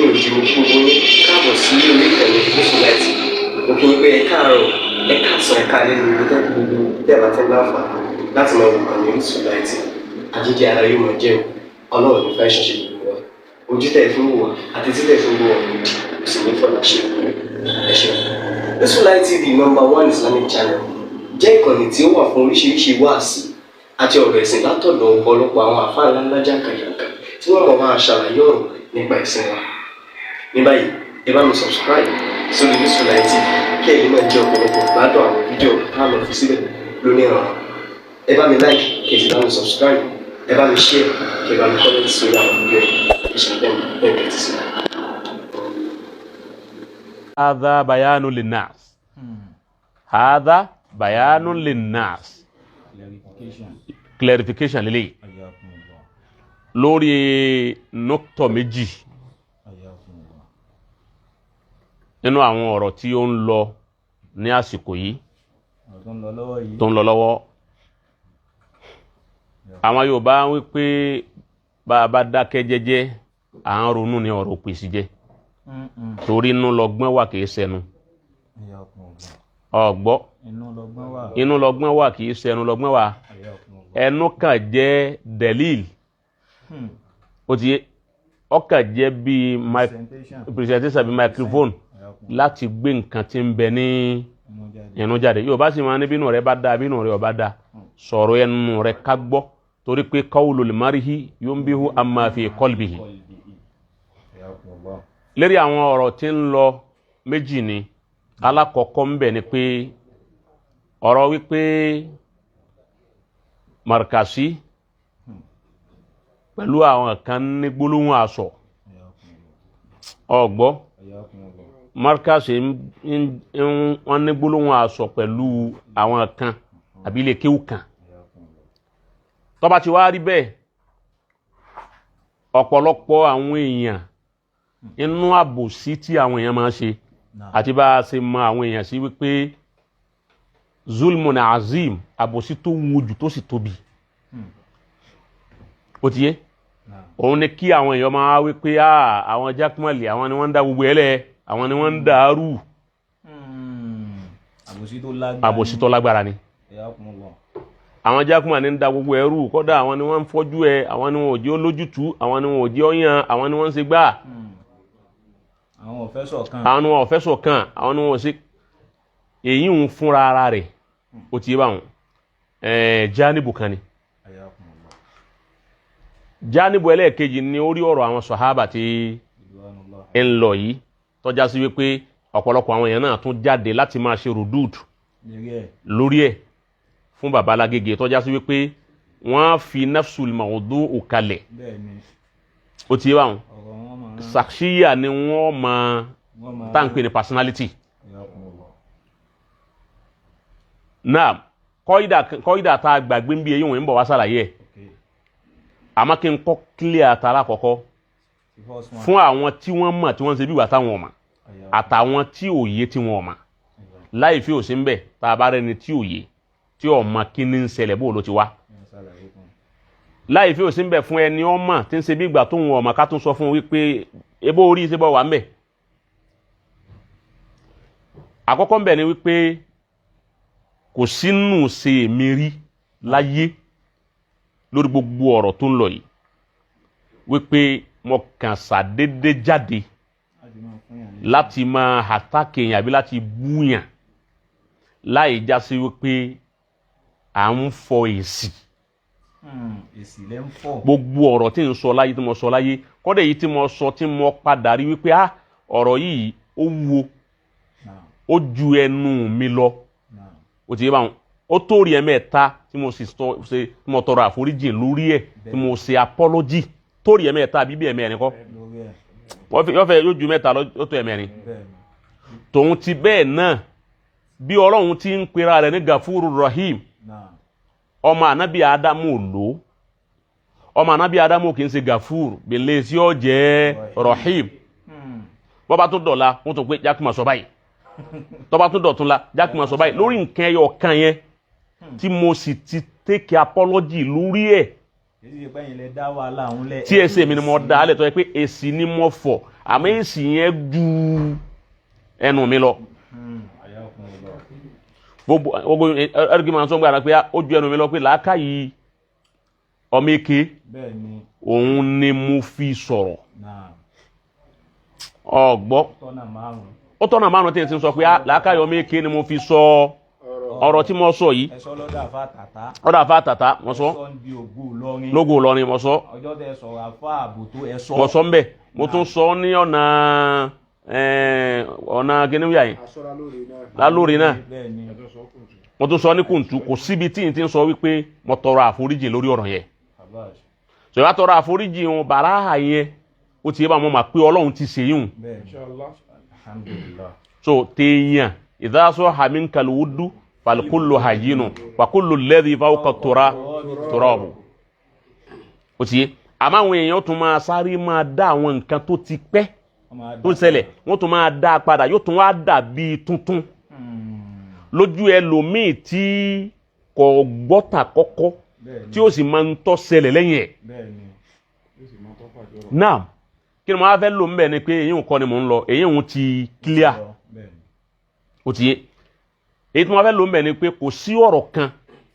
Ẹ̀yin òjì, mo kí gbogbo yín káàbọ̀ sí orí ìkànnì Orísun Light. Mo kí yín pé ẹ káàárọ̀, ẹ káàsán, ẹ káalẹ́ ní gbogbo gbogbo tẹ́ ẹ bá ti ń láǹfààní láti máa wò ìkànnì Orísun Light. Àjíjẹ ara yóò máa jẹun. Ọlọ́run ní fẹ́ ṣẹṣẹ gbogbo wa. Ojú tẹ̀ fún wò wá àti títẹ̀ fún wò wá òdì kò sì ní fọlá ṣe. Ẹ ṣeun. Orísun Light TV, number one Islamic channel, jẹ́ ìkànnì tí ó wà fún oríṣiríṣi wáàsí àti ọ̀rọ̀ ẹ̀sìn látọ̀dọ̀ ọ̀pọ̀lọpọ̀ àwọn àfáà ńláńlá jàǹkàjàǹkà tí wọ́n mọ̀ máa ṣàlàyé ọ̀rọ̀ nípa ẹ̀sìn wa. Ní báyìí, ẹ bá mi subscribe sórí Orísun Light TV kí ẹ̀yin náà jẹ́ ọ̀pọ̀lọpọ̀ gbádùn àwọn fídíò tá a lọ fi síbẹ̀ lónìí ọ̀rọ̀. Ẹ bá mi like, kí ẹ sì bá mi subscribe, ẹ bá mi share, kí ẹ bá mi comment sórí àwọn fídíò yìí. Ẹ ṣe bẹ́ẹ̀ bẹ́ẹ̀ tẹ́tí sí. هذا بيان للناس، هذا بيان للناس. Clarification. Clarification lélẹ́yìí. حياكم الله. Lórí nọ́tọ̀ méjì حياكم الله. nínú àwọn ọ̀rọ̀ tí ó ń lọ ní àsìkò yìí, ọ̀rọ̀ tó ń lọ lọ́wọ́ yìí. Tó ń lọ lọ́wọ́. Àwọn Yorùbá ń wí pé bá a bá dákẹ́ jẹ́jẹ́, à ń ronú ní ọ̀rọ̀ òpèsè jẹ́, torí inú lọ́gbọ́n wà, kìí ṣẹnu. حياكم الله. Ọ̀gbọ́? Inú lọ́gbọ́n wà. Inú lọ́gbọ́n wà, kìí ṣẹnu lọ́gbọ́n wà. حياكم الله. Ẹnu kàn jẹ́ دليل. Ó ti yé, ọkàn jẹ́ bíi Presentation. Presentation, bíi microphone حياكم الله. láti gbé nǹkan tí ń bẹ ní inú jáde. Inú jáde. Yorùbá sì máa ní bínú rẹ bá dáa, bínú rẹ ò bá dáa, sọ̀rọ̀ ẹnu rẹ ká gbọ́, torí pé قول المرء ينبئ عما في قلبه. حياكم الله. Lérí àwọn ọ̀rọ̀ tí ń lọ, méjì ni. Alákọ̀ọ́kọ́ ń bẹ ni pé ọ̀rọ̀ wípé Markazi pẹ̀lú àwọn kan ní gbólóhùn aṣọ. حياكم الله. Ọ̀gbọ́? حياكم الله. Markazi wọ́n ní gbólóhùn aṣọ pẹ̀lú àwọn kan àbí ilé kéwù kan. حياكم الله. Tó bá ti wá rí bẹ́ẹ̀, ọ̀pọ̀lọpọ̀ àwọn èèyàn, inú àbòsí tí àwọn èèyàn máa ń ṣe àti bá a ṣe mọ àwọn èèyàn sí wípé ظلم عظيم, àbòsí tó wujù tó sì tóbi, ó ti yé, òun ni kí àwọn èèyàn máa wí pé, "Ah, àwọn jákúmọ̀lì, àwọn ni wọ́n ń dá gbogbo ẹ̀ lẹ̀, àwọn ni wọ́n ń dàrú." Àbòsí tó lágbára. Àbòsí tó lágbára ni. حياكم الله. Àwọn jákúmọ̀ ní ń da gbogbo ẹrú, kódà àwọn ni wọ́n ń fọ́jú ẹ, àwọn ni wọn ò jẹ́ ó lójútùú, àwọn ni wọn ò jẹ́ ó yàn, àwọn ni wọ́n ń ṣe gbáà. Àwọn ò fẹ́ ṣọ̀kan. Àwọn ni wọn ò fẹ́ ṣọ̀kan, àwọn ni wọn ò ṣe èyí ń fúnra ara rẹ̀. Ó ti yé báwọn ẹ̀ẹ́n. جانب kan ni. حياكم الله. جانب ẹlẹ́ẹ̀kejì ni orí ọ̀rọ̀ àwọn sọ̀hábà tí رضوان الله. ń lọ yìí, tọ́já sí wípé ọ̀pọ̀lọpọ̀ àwọn èèyàn náà tún jáde láti máa ṣe ردود Lérí ẹ̀. lórí ẹ̀ fún baba Lágége, tọ́já sí wípé wọ́n fi نفس الموضوع kalẹ̀. Bẹ́ẹ̀ ni. Ó ti yé báwọn. Ọ̀rọ̀ wọn máa شخصية ni wọ́n máa wọ́n máa tá à ń pè ní personality. حياكم الله. Náà kọ́ídà tá a gbàgbé ń bí eyín wọ̀nyí ń bọ̀ wá sàlàyé ẹ̀. Àmọ́ kí n kọ́ clear tara kọ̀kọ́ The first one. fún àwọn tí wọ́n mọ̀, tí wọ́n ń ṣe bí ìwà táwọn mọ̀, حياكم àtàwọn tí òye tí wọ́n mọ̀. Láì fi òsín bẹ̀, tá a bá rẹni tí òye tí ò mọ̀ kí ní ń ṣẹlẹ̀, bó ló ti wá. Ẹ ṣàlàyé fún un. Láì fi òsín bẹ̀ fún ẹni ọmọ tí ń ṣe bí ìgbà tó ń wọ̀ ọmọ, ká tún sọ fún un wípé ebó orí ṣe bọ́ wà ń bẹ̀. Àkọ́kọ́ ń bẹ̀ ni wípé kò sínú ṣe èmi rí láyé lórí gbogbo ọ̀rọ̀ tó ń lọ yìí wípé mo kàn ṣàdédé jáde Láti máa fún yàn ní. láti máa attack èèyàn àbí láti búyàn láì já sí wípé à ń fọ èsì. Èsì lẹ́ ń fọ̀. Gbogbo ọ̀rọ̀ tí ń sọ láyé, tí mo sọ láyé, kọ́dẹ̀ yìí tí mo sọ, tí mo padà rí wípé ah, ọ̀rọ̀ yìí ó wúwo, ó ju ẹnu mi lọ, ó ti yé báwọn, ó tó rí ẹ̀mẹ́ta tí mo sì sọ ṣe, tí mo tọrọ àforíjì lórí ẹ̀, tí mo ṣe apology tó rí ẹ̀mẹ́ta àbí bí ẹ̀mẹ́rin kọ́. Lórí ẹ̀. Wọ́n fi yọ́fẹ́ yóò ju mẹ́ta lọ, ó tó ẹ̀mẹ́rin. Bẹ́ẹ̀ ni. Tòun ti bẹ́ẹ̀ náà, bí Ọlọ́run ti ń pera rẹ̀ ní غفور رحيم, ọmọ ànábì Ádámù ò lò ó. Ọmọ ànábì Ádámù kì í ṣe غفور bèlè sí ọ jẹ́ رحيم. Bọ́ba tó dọ̀la, wọ́n tún pé jákèmọ̀ sọ báyìí. Tọ́ba tó dọ̀tún la, jákèmọ̀ sọ báyìí lórí nǹkan ẹyọ kan yẹn tí mo sì ti take apology lórí ẹ̀. Èyí ṣe pé ẹ̀yin lẹ dá wàhálà òun lẹ̀. Tí ẹsẹ̀ mi ni mo dá alẹ̀ tó yẹ pé èsì ni mo fọ̀. Àmọ́ èsì yẹn ju ẹnu mi lọ. Ayakumullah. Gbogbo gbogbo ẹrìkì máa ń sọ gbára pé ó ju ẹnu mi lọ, pé làákàyè ọmọ èké Bẹ́ẹ̀ ni. òun ni mo fi sọ̀rọ̀. Náà. Ọ̀gbọ́. Tọ́nà márùn-ún. Ó tọ́nà márùn tí n ti sọ pé làákàyè ọmọ èké ni mo fi sọ ọ̀rọ̀ tí mo sọ yìí. Ẹ sọ lọ́dọ̀ àfa tàtà. Ọ̀dọ̀ àfa tàtà mo sọ. Ẹ sọ ń di ògo Ìlọrin. Lógo Ìlọrin mo sọ. Ọjọ́ tẹ sọ̀rọ̀ àfa àbòtó, ẹ sọ. Mo sọ ń bẹ̀, mo tún sọ ní ọ̀nà ọ̀nà kíníwíyà yìí. Aṣọra lóore náà. Lálórí náà. Bẹ́ẹ̀ ni. Mo tún sọ ní kùntù. Kò síbi tí n ti ń sọ wípé mo tọrọ àforíjì lórí ọ̀rọ̀ yẹn. Abash. Sọ ìwà tọrọ àforíjì wọn bàrà yẹn, ó ti yé bá wọn mà pé Ọlọ́run ti ṣe yíhun. Bẹ́ẹ̀ ni. Inshallah. Alhamdulillah. So téèyàn ìdásọ hàmí kàlùwùdú falikúlù hàyínú wàkúlù lẹ́dí fáwọkà tóra tórọ́ọ̀bù. Ó ti yé, àmọ́ àwọn èèyàn tún máa sáré máa dá àwọn nǹkan tó ti pẹ́ Wọ́n máa tó ṣẹlẹ̀, wọ́n tún máa dá a padà, yóò tún wá dàbí tuntun lójú ẹlòmíì tí kò gbọ́tà kọ́kọ́, Bẹ́ẹ̀ ni. tí ó sì máa ń tọ́ ṣẹlẹ̀ lẹ́yìn ẹ̀. Bẹ́ẹ̀ ni. Yóò sì máa tọ́ pàjọ́ rọ̀. Náà kí ni mo wá fẹ́ lò ń bẹ̀ ni pé èyí ń kọ́ ni mò ń lọ, èyí ń ti clear. Bẹ́ẹ̀ ni. Ó ti yé, èyí tí mo wá fẹ́ lò ń bẹ̀ ni pé kò sí ọ̀rọ̀ kan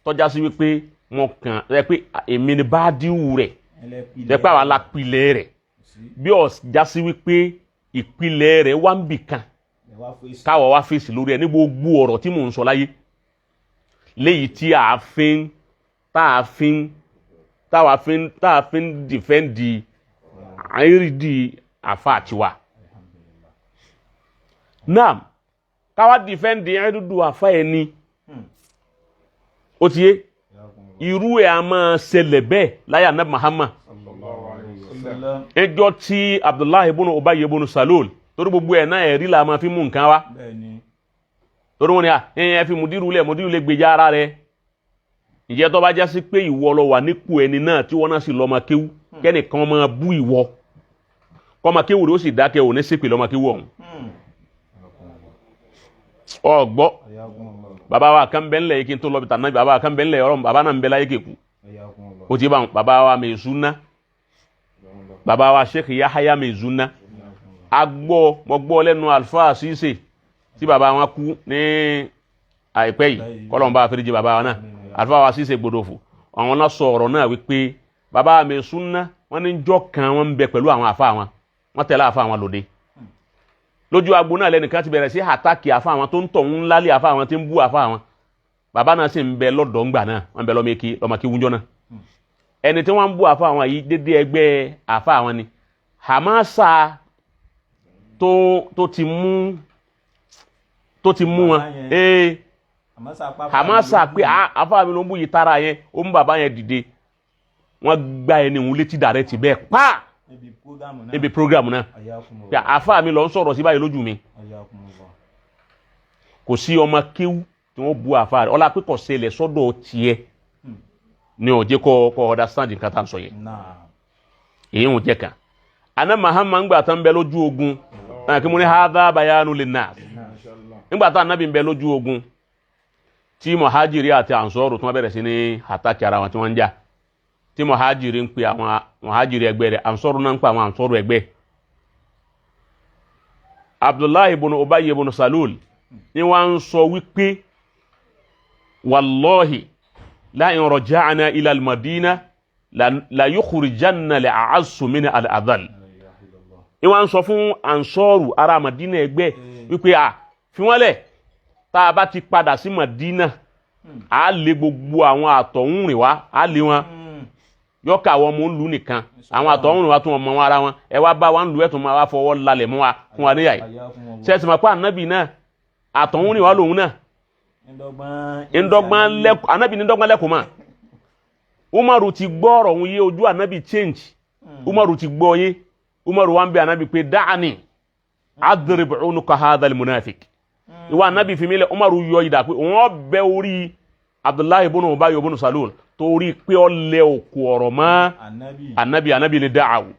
tọ́já sí wípé mo kàn ẹ pé èmi ni bá díwù rẹ̀. Ẹlẹ́pìlẹ̀. Jẹ́ pé àwa la pilẹ̀ rẹ̀. Sí. Bí ó já sí wípé ìpìlẹ̀ rẹ̀ wá ń bì kan, Ẹ wá fèsì. káwọ̀ wá fèsì lórí ẹ̀ ní gbogbo ọ̀rọ̀ tí mò ń sọ láyé léyìí tí a fi ń tá a fi ń táwa fi ń tá a fi ń defend àìrídì àfa àtiwá náà, káwa defend àìrídù àfa ẹni. Ó ti yé, irú ẹ̀ a máa ṣẹlẹ̀ bẹ́ẹ̀ láyé Anabi Muhammad. Sallallahu alayhi wa sallam. Sallam. Ẹjọ́ tí Abdullahi ibùnú Ubayy ibùnú Salul, torí gbogbo ẹ̀ náà ẹ̀rí la máa fi mú nǹkan wá. Bẹ́ẹ̀ ni. Torí wọn ni à ẹ fi mùdírù lẹ, mùdírù lè gbèjà ara rẹ. Ǹjẹ́ tó bá já sí pé ìwọ lọ wà nípò ẹni náà tí wọ́n náà sì lọ́ọ́ máa kéwú, kẹ́nìkan máa bú ìwọ, kọ́ máa kéwú rẹ̀ ó sì dákẹ́, òní ṣépè lọ́ọ́ máa kéwú ọ̀hún. Ọ̀gbọ́. Ayakumullah. Bàbá wa kan bẹ́ ńlẹ̀ yìí kí n tó lọ bí tànà, bàbá wa kan bẹ́ ńlẹ̀ ọ̀rọ̀ bàbá náà ń bẹ láyé kéku. Ayakumullah. Ó ti bá wọn bàbá wa Mezuna, bàbá wa Sheikh Yahaya Mezuna. A gbọ́, mo gbọ́ lẹ́nu Alfa Cisse tí bàbá wọn kú ní àìpẹ́ yìí, kọ́lọ́n bá fẹ́rẹ́jì bàbá wa náà, Alfa wa Cisse Gbódòfò. Àwọn náà sọ ọ̀rọ̀ náà wípé bàbá Mezuna wọn ní jọ́ kan wọn ń bẹ pẹ̀lú àwọn àfa wọn, wọn tẹ̀lé àfa wọn lòde lójú agbo náà, lẹ́nìkan ti bẹ̀rẹ̀ sí àtàkì àfa àwọn tó ń tọ̀ ń lálé àfa àwọn tí ń bú àfa àwọn. Bàbá náà sì ń bẹ lọ́dọ̀ ńgbà náà, wọ́n ń bẹ lọ́mọ èkì lọ́mọ kí wúnjọ́ náà. Ẹni tí wọ́n ń bú àfa àwọn yìí dédé ẹgbẹ́ àfa àwọn ni hamasa tó ti mú wọn. Bàbá yẹn. Ee. Hamasa pápá. Hamasa pé àfa mi ló ń bú yìí, tara yẹn ó mú bàbá yẹn dìde, wọ́n gbá ẹni òun létí dàrẹ́ ti bẹ́ẹ̀ pa. Níbi prógámù náà. Níbi programu náà. Ayakumullah. Pé àfa mi lọ ń sọ̀rọ̀ sí báyìí lójú mi. Ayakumullah. Kò sí ọmọ kéwú tí wọ́n bu àfa rẹ̀ ọlá pé kò ṣẹlẹ̀ sọ́dọ̀ tiẹ̀ ni ò jẹ́ kọ́ understand nǹkan tá à ń sọ yẹn. Náà. Èyí ń jẹ́ kan àná Mahama ńgbà tán bẹ lójú ogun náà kí mo ní hadha bayanu linnas. Inshallah. Ńgbà tá ànábì ń bẹ lójú ogun tí muhajiri àti ansọ́rù tí wọ́n bẹ̀rẹ̀ sí ní àtàkì ara wọn tí wọ́n ń jà, tí muhajiri ń pe àwọn muhajiri ẹgbẹ́ rẹ̀, ansọ́rù náà ń pe àwọn ansọ́rù ẹgbẹ́. Abdullahi ibn Ubayy ibn Salul ni wọ́n ń sọ wípé wallahi la in raja'na ila al-Madina la yukhrijanna al-a'azzu min al-adhall. Ni wọ́n ń sọ fún ansọ́rù ará Madina ẹgbẹ́ wípé a fi wọ́n lẹ̀, tá a bá ti padà sí Madina, a lé gbogbo àwọn àtọ̀húnrìn wá, a lé wọn yọkà àwọn ọmọ òǹlù nìkan, àwọn àtọ̀húnrìn wá tún wọn mọ wọn ara wọn, ẹ wá bá wa ń lu ẹ̀ tún máa wá fọwọ́ lálẹ̀ mọ́ wa fún wa níyà yìí. Ayakumullah. Sẹ́sì máa pa ànábì náà àtọ̀húnrìn wá lòun náà. Ndọ́gbọ́n. Ndọ́gbọ́n lẹ́kọ̀ọ́, ànábì ní ndọ́gbọ́n lẹ́kọ̀ọ́ mà. Umaru ti gbọ́ ọ̀rọ̀ òun yé, ojú ànábì change. Umaru ti gbọ́ yé, Umaru wa ń bẹ ànábì pé da'ani adrib unuka hadha almunafik, ìwà ànábì fi mí lẹ̀. Umaru yọ ìdá pé òun ọbẹ̀ orí Abdullahi ibn Ubay ibn Salul torí pé ó lẹ òkú ọ̀rọ̀ mọ́ Anabi. Anabi. Anabi ni da'awu,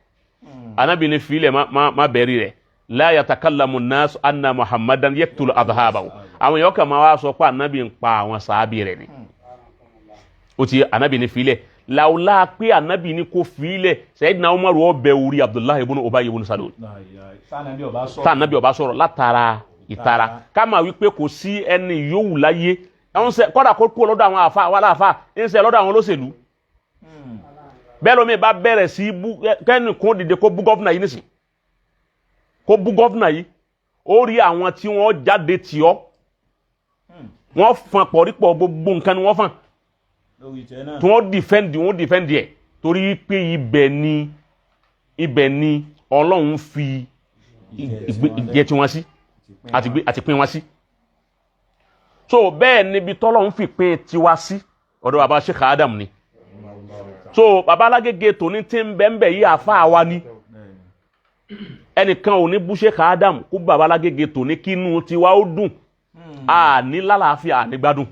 anabi ni filẹ̀ ma bẹ̀rì rẹ̀, la yatakallamu nas anna Muhammadan yaqtulu adhabahu. Àwọn èèyàn kan máa wá sọ pé anabi ń pa àwọn sàábì rẹ̀ ni. Ó ti anabi ni filẹ̀ Làwùlá pé ànábì ní kò fi ilẹ̀, Sayyidina Umaru ọbẹ̀ orí Abdullahi ibn Ubay ibn Salul. Sànàbí ọba sọ̀rọ̀. Tá ànábì ọba sọ̀rọ̀ látara ìtara, ká máa wí pé kò sí ẹni yòówù láyé ẹ̀hún sẹ kọ́dà kó kú lọ́dọ̀ àwọn àfa àwọn aláfa ń sẹ lọ́dọ̀ àwọn olóṣèlú. Bẹ́ẹ̀ lómi bá bẹ̀rẹ̀ sí bú kẹ́ni kó dìde kó bú gọ́fúnà yìí nísìn, kó bú gọ́fúnà yìí, ó rí àwọn tí wọ́n jáde tì ọ́, wọ́n fọn pọ̀rípọ̀, gbogbo nǹkan ni wọ́n fọn lórí ìtẹ́ náà. tí wọ́n dìfẹ́ǹdì, wọ́n dìfẹ́ǹdì ẹ̀ torí pé ibẹ̀ ni Ọlọ́run fi ìjẹ tiwọn sí àti pín wọn sí. So bẹ́ẹ̀ níbi tọ́lọ́run fi pín tiwa sí ọ̀dọ̀ baba Sheikh Adam ni. So baba Alágége tòní tí ń bẹ́ẹ̀ bẹ́ẹ̀ yí àfa wa ni, ẹnìkan ò ní bú Sheikh Adam kó baba Alágége tòní kínú tiwa ó dùn, àní lálàáfíà, àní gbádùn.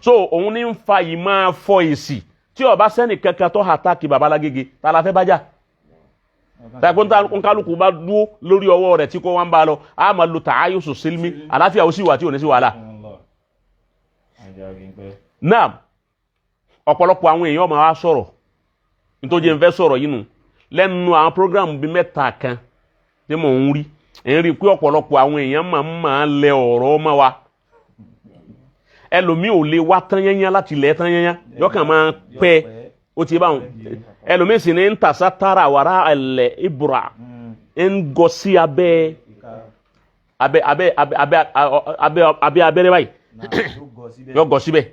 So òun ní ń fa yìí máa fọ èsì tí ó bá sẹ́nì kankan tó àtàkì baba Alágége tá la fẹ́ bá jà, tàbí nkálukú bá dúró lórí ọwọ́ rẹ̀ tí kò wá ń bá lọ, a máa lo tààyòsò sílmí, àláfíà ó sì wà tí ò ní sí wàhálà. Náà ọ̀pọ̀lọpọ̀ àwọn èèyàn máa wá sọ̀rọ̀ nítorí n fẹ́ sọ̀rọ̀ yìí nù lẹ́nu àwọn program bíi mẹ́ta kan tí mò ń rí, ń rí i pé ọ̀pọ̀lọpọ̀ àwọn èèyàn máa ń máa lẹ ọ̀rọ̀ mọ́ wa. Ẹlòmíì ò lè wá tán yányán láti lẹ̀ tán yányán, yọkàn máa pẹ́ ó ti báwọn. Ẹlòmíì sì ní ń tàṣà tààrà wàrà ẹlẹ ìbúra ń gọ sí abẹ́ abẹ́ abẹ́ abẹ́ abẹ́ abẹ́ abẹ́rẹ́ báyìí, yọ gọ síbẹ̀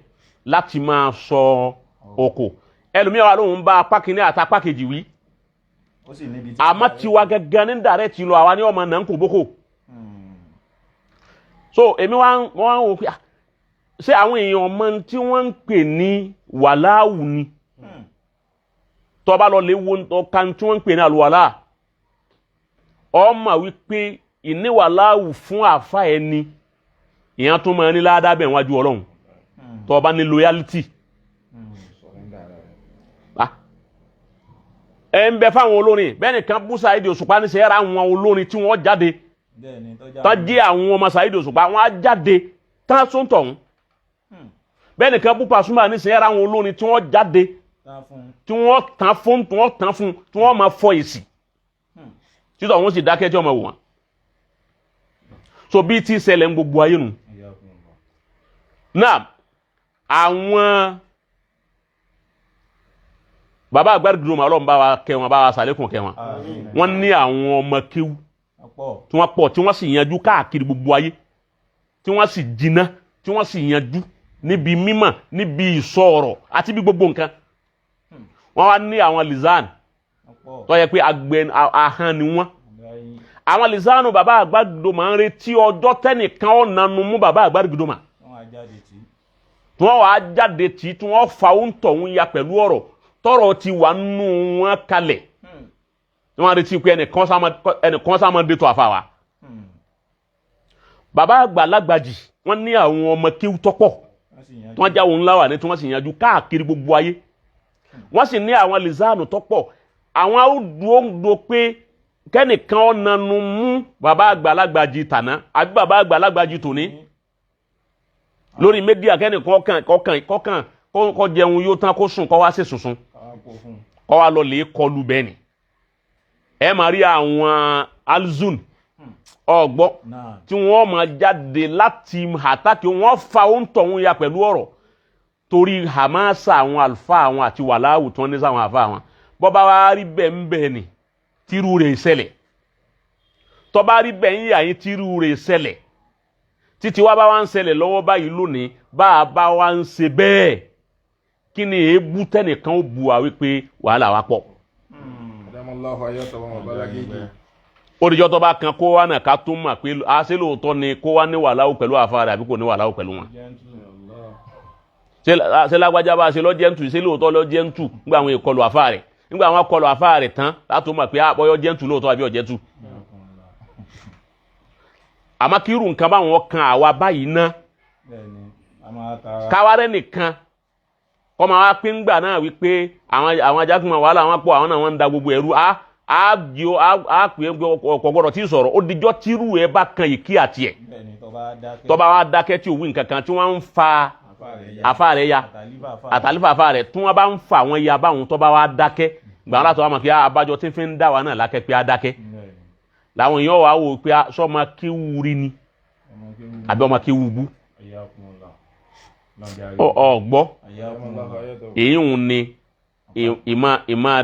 láti máa sọ oko. Ẹlòmíì wà lóhùn bá apá kìíní àti apá kejì wí, àmọ́ tiwa gẹ́gẹ́ ní dàrẹ́ ti lọ, àwa ní ọmọ náà ń kò bókò. So èmi wá ń wò pé ṣé àwọn èèyàn ọmọ tí wọ́n ń pè ní wàláwù ni? Tó bá lọ lè wo ọ̀kan tí wọ́n ń pè ní àlùwàlá, ọmọ wípé ìníwàláwù fún àfa ẹni ìyẹn tó máa ní ládàbẹ̀ wájú Ọlọ́run tó bá ní loyalty. Ẹ ń bẹ fáwọn olórin bẹ́ẹ̀ nìkan bú Saheed Òṣùpá ní sẹ́yẹ́rẹ́ àwọn olórin tí wọ́n jáde tán jẹ́ àwọn ọmọ Saheed Òṣùpá, wọ́n á jáde tán sóńtọ̀ ọ̀hún. Bẹ́ẹ̀ nìkan bú Pasuma ní sẹ́yẹ́rẹ́ àwọn olórin tí wọ́n jáde tí wọ́n tán fún, tí wọ́n tán fún, tí wọ́n máa fọ èsì títọ̀ wọ́n sì dákẹ́ tí wọ́n máa wò wọ́n. So bí tí ṣẹlẹ̀ ń gbogbo ayé nu náà, àwọn bàbá àgbàdìgbò Ọlọ́run bá wa kẹ́ wọn, bá wa sàlékún kẹ́ wọn, wọ́n ní àwọn ọmọ kéwú tí wọ́n pọ̀, tí wọ́n sì yanjú káàkiri gbogbo ayé, tí wọ́n sì jiná, tí wọ́n sì yanjú níbi mímọ̀, níbi ìsọ̀rọ̀ àti bí gbogbo nǹkan. Wọ́n wá ní àwọn lizan tó yẹ pé agbẹ ahọ́n ni wọ́n. Àwọn lizanu bàbá àgbàdìgbò máa ń retí ọjọ́ tẹ́nìkan ọ̀nànú mú bàbá àgbàdìgbò mà tí wọ́n wàá jáde tí wọ́n fa òǹtọ̀ ń ya pẹ̀lú ọ̀rọ̀ tọrọ ti wà nù wọn kalẹ̀, tí wọ́n retí pé ẹnìkan sá máa dé tó àfa wa. Bàbá àgbàlagbàjì wọ́n ní àwọn ọmọ kéwú tọ́pọ̀ tí wọ́n jáwọ́ ńlá wà ní, tí wọ́n sì yanjú káàkiri gbogbo ayé. Wọ́n sì ní àwọn lizanu tọ́pọ̀, àwọn àwòdúró pé kẹ́nìkan ọ̀nànú mú bàbá àgbàlagbàjì tàná àbí bàbá àgbàlagbàjì tòní lórí mídíà, kẹ́nìkan kọkàn kọkàn kọ́ jẹun yóò tán, kó sùn, kọ́ wá sí sùnsùn, kọ́ wá lọ lè kọlu bẹ́ẹ̀ ni. Ẹ máa rí àwọn alzun ọgbọ́ tí wọ́n máa jáde láti àtàkì, wọ́n fa oúntọ̀ wọn ya pẹ̀lú ọ̀rọ̀ torí hamasa àwọn àlùfáà àwọn àti wàláwù tí wọ́n ní sáwọn àfa àwọn. Bọ́ba wa rí bẹ́ẹ̀ ń bẹ́ẹ̀ ni tírú rẹ̀ ṣẹlẹ̀, tọ́ba rí bẹ́ẹ̀ ń yà yín tírú rẹ̀ ṣẹlẹ̀, títí wá bá wá ń ṣẹlẹ̀ lọ́wọ́ báyìí lónìí, bá a bá wá ń ṣe bẹ́ẹ̀, kí ni èébú tẹ́nìkan ó bu wa wípé wàhálà wa pọ̀? Ó dijọ́ tó bá kan kó wá náà ká tó mọ̀ pé a ṣe lóòótọ́ ni kó wá ní wàhálà pẹ̀lú àfa rẹ̀ àbí kò ní wàhálà pẹ̀lú wọn. Ṣé lágbájá bá ṣe lọ́jẹ́ntù, ṣé lóòótọ́ lọ́jẹ́ntù nígbà àwọn ìkọlù àfa rẹ̀, nígbà àwọn akọlù àfa rẹ̀ tán látó mọ̀ pé àbọ̀yọ́ jẹ́ntù lóòótọ́ àbí ọ̀jẹ́ntù. Àmọ́ kírù nǹkan báwọn kan àwa báyìí ná káwárẹ́ nìkan kọ́ máa wá pín gbà náà wípé àwọn ajákùnmọ̀ wàhálà wọn pọ̀, àwọn náà wọ́n ń da gbogbo ẹ̀rú á á pè é ọkọ̀ gbọ́dọ̀ tí ì sọ̀rọ̀. Ó dijọ́ tírú ẹ bá kan yìí kí àti ẹ̀ tọ́ba wa dákẹ́ tí òwú nǹkan kan tí wọ́n ń fa Àfa rẹ̀ ya àtàlífà àfa rẹ̀ tí wọ́n bá ń fa àwọn ya báwọn tó bá wá dákẹ́ gbàgbọ́n láti wá mọ̀ pé abájọ tí ń fi ń dá wa náà lákẹ́ pé á dákẹ́ làwọn èèyàn wà á wò pé sọ́mọ kéwúrí ni àbí ọmọ kéwú bú. Ọ gbọ́, èyí ń ni ìmọ̀ ìmọ̀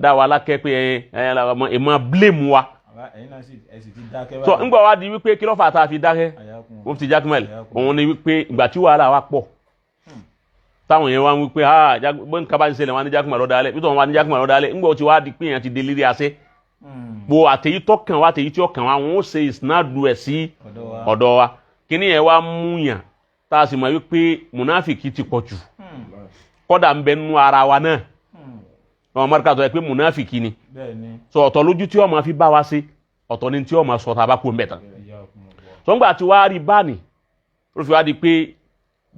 dá wa lákẹ́ pé ẹ ìmọ̀ blame wa. So ńgbà wa di wípé kí ló fà tá a fi dákẹ́, Mufti Jakmal, òun ni wípé ìgbà tí wàhálà wa pọ̀ táwọn yẹn wá ń wípé ah bó nǹkan bá ń ṣẹlẹ̀ wọn ní Jakmal lọ́dọ̀ alẹ́ bí tó wọn wá ní Jakmal lọ́dọ̀ alẹ́, ńgbà tí wàá di pé èèyàn ti delírí àṣẹ gbo àtẹ̀yí tó kàn wá àtẹ̀yí tí ó kàn wá, wọn ó ṣe ìsinádùú ẹ̀ sí ọ̀dọ̀ wa. Kíní yẹn wá mú yàn tá a sì mọ̀ wípé mùnáfìkì ti pọ̀ jù, kọ́dà ń bẹ nínú ara wa náà wọn mọ̀rẹ́ká tó yẹ pé mùnáfìkì ni. Sọ ọ̀tọ̀ lójú tí ó máa fi bá wa ṣe, ọ̀tọ̀ ni tí ó máa sọ tá a bá kú mbẹ̀ tán. Sọ́ngbà tí wàá rí báàní ó fi wá di pé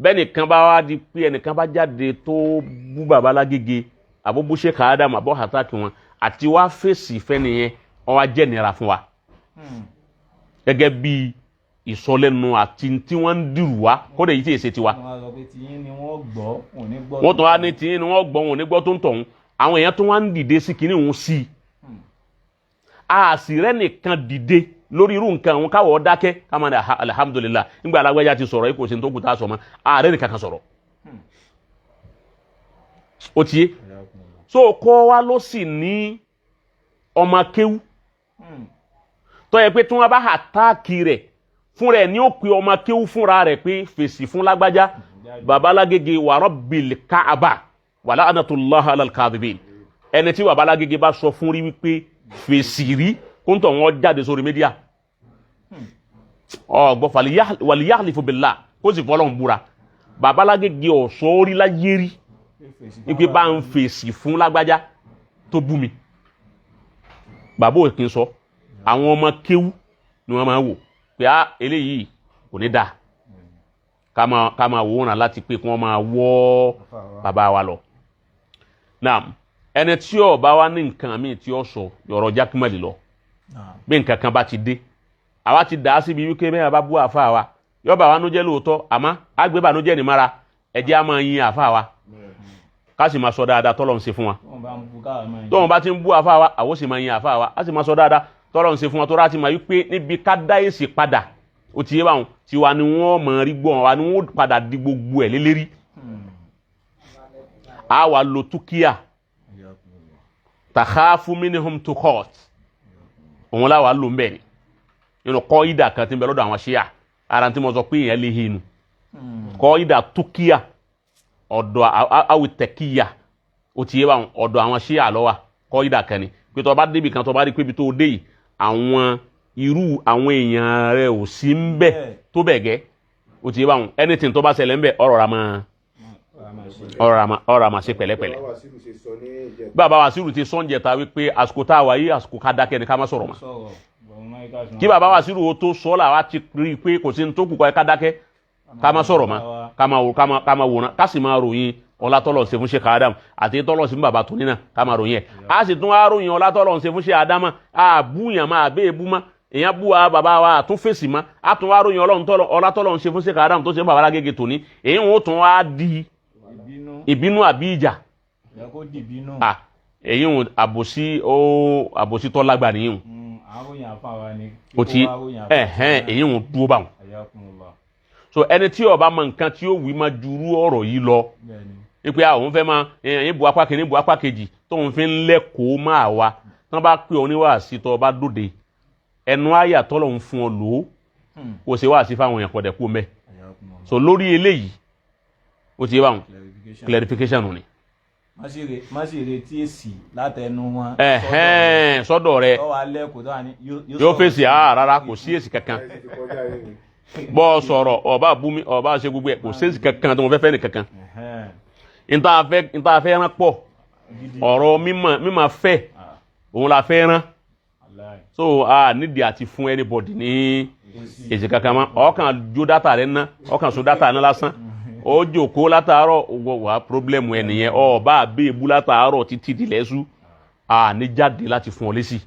bẹ́ẹ̀ nìkan bá wá di pé ẹnìkan bá jáde tó bú bàbá Lágége àbó bú Sheikh Adam àbó àtàkì wọn àti wá fèsì fẹ́ nìyẹn, wọ́n wá jẹ́ nira fún wa gẹ́gẹ́ bí ìsọlẹ́nu àti tí wọ́n ń dìrù wá kódà èyí tí èsè tiwa. Wọ́n tún wá ní tiyín ni wọ́n gbọ́, wọn ò ní gbọ́ tó ń tọ̀hún. Àwọn èèyàn tó wá ń dìde sí kinní òun sí i, a sì rẹ́ nìkan dìde lórí irú nǹkan òun káwọ́ dákẹ́ ká máa ní alhamdulillah, nígbà alágbájá ti sọ̀rọ̀ yìí kò sí ní tó kù tá a sọ mọ́, ààrẹ nìkan kan sọ̀rọ̀ ó ti yé. So kọ́ wa ló sì ní ọmọ kéwú tó yẹ pé tí wọ́n bá àtáàkì rẹ̀ fún rẹ̀ ní ó pe ọmọ kéwú fúnra rẹ̀ pé fèsì fún lágbájá. Baba Lágége wa rabbil Kaaba wa la'natullahi alal kadhibin, ẹni tí baba Lágége bá sọ fún rí wípé fèsì rí kóńtọ̀ wọn jáde sórí mídíà ọgbọ́n waliyahlifu billah kó sì fọlọ́n búra, baba Lágége ọ̀sọ́ rí láyé rí wípé bá ń fèsì fún lágbájá tó bú mi. Bàbá ò kí ń sọ, àwọn ọmọ kéwú ni wọ́n máa wò pé á eléyìí kò ní dáa ká máa wòran láti pé kí wọ́n máa wọ́ bàbá wa lọ. Naam, ẹni tí ó bá wá ní nǹkan míì tí ó sọ yọ̀rọ̀ Jakmal lọ bí nǹkan kan bá ti dé, àwa ti dà á síbi wípé bẹ́ẹ̀ bá bú àfa wa yọ bà wá nújẹ́ lóòótọ́, àmọ́ àgbébànújẹ́ ní mara ẹ̀jẹ̀ á máa yin àfa wa ká sì máa sọ dáadáa tọ́lọ̀ ń ṣe fún wa. Tóun bá ti ń bú àfa wa, àwọn sì máa yin àfa wa, á sì máa sọ dáadáa tọ́lọ̀ ń ṣe fún wa, tó rà ti máa wípé níbi ká dá èsì padà ó ti yé báwọn tiwa ni wọ́n mọ̀ rí gbọ́n wa ni wọ́n padà di gbogbo ẹ̀ lélẹ́rí. A wà lo túkìá takhafu minhum tukot òun la wà lò ń bẹ̀ ni nínú kọ́ ìdà kan tí ń bẹ lọ́dọ̀ àwọn ṣíà ara tí mo sọ pé èèyàn lè hinu kọ́ ìdà túkìá ọ̀dọ̀ awìtẹ̀kìyà ó ti yé báwọn ọ̀dọ̀ àwọn ṣíà lọ́wà kọ́ ìdà kan ni pé tó bá débi kan tó bá rí pé ibi tó dé yìí àwọn irú àwọn èèyàn rẹ ò sí ń bẹ̀ tó bẹ̀ gẹ́ ó ti yé báwọn anything tó bá ṣẹlẹ̀ ń bẹ̀ ọ̀rọ̀ ra máa ọ̀rọ̀ àmà ṣe pẹ̀lẹ́pẹ̀lẹ́. Bàbá Wàsíù ti sọ́njẹ̀ ta wípé àsìkò tá a wà yìí àsìkò ká dákẹ́ ni ká má sọ̀rọ̀ mọ́. Kí bàbá Wàsíù ó tó sọ là wá ti rí i pé kò sí ní tó kù kọ́ ẹ ká dákẹ́ ká má sọ̀rọ̀ mọ́, ká má wòran ká sì máa ròyìn ọlá tọ́lọ̀ ṣe fún Sheikh Adam àti tọ́lọ̀ ṣe fún bàbá tóní náà ká máa ròyìn ẹ̀. A sì tún wá ròyìn ọlá tọ́lọ̀ ṣe fún Sheikh Adam, àbúyàn máa bẹ́ẹ̀ bú mọ́ èèyàn bú wa bàbá wa àtún fèsì mọ́, a tún wá ròyìn ọlá tọ́lọ̀ ṣe fún Sheikh Adam tó ṣe fún bàbá Lágége tóní, èyí wọn ó tún wá di ìbínú àbí ìjà. Èyí ń àbòsí ó àbòsí tó lágbà nìyí o ti ẹhẹn èyí ń dúró báwọn. So ẹni tí ó bá mọ nǹkan tí ó wí máa jurú ọ̀rọ̀ yìí lọ wípé àwọn fẹ́ máa ẹ̀yìn bu apá kìíní bu apá kejì tóun fi ń lẹ́kọ̀ọ́ máa wa tí wọ́n bá pè ọ́ níwàásí tó bá dòde ẹnu àyà tọ́lọ̀ ń fún ọ lò ó kó o ṣe wàásí fáwọn èèyàn pọ̀dẹ̀ kú mẹ́. So lórí eléyìí ó ti yé báwọn clarification ni. Má sì retí èsì látẹnu wọn. Sọ́dọ̀ rẹ yóò fèsì rárá kò sí èsì kankan bọ́ sọ̀rọ̀ ọba bú mi ọba ṣe gbogbo ẹ̀ kò sí èsì kankan tó mo fẹ́ fẹ́ nìkankan. Nta fẹ́ rán pọ̀ ọ̀rọ̀ mímọ̀ fẹ́ òun la fẹ́ rán, so a nídìí àti fún anybody ní èsì kankan mọ́. Ọkàn jó dátà rẹ ná ọkàn so dátà ná lásán ó jókòó látàárọ̀ wà pírọ́blẹ́mù ẹ nìyẹn ọba àbẹ́ẹ̀bú látàárọ̀ títí dìlẹ́sù a ní jáde láti fún ọ lésì.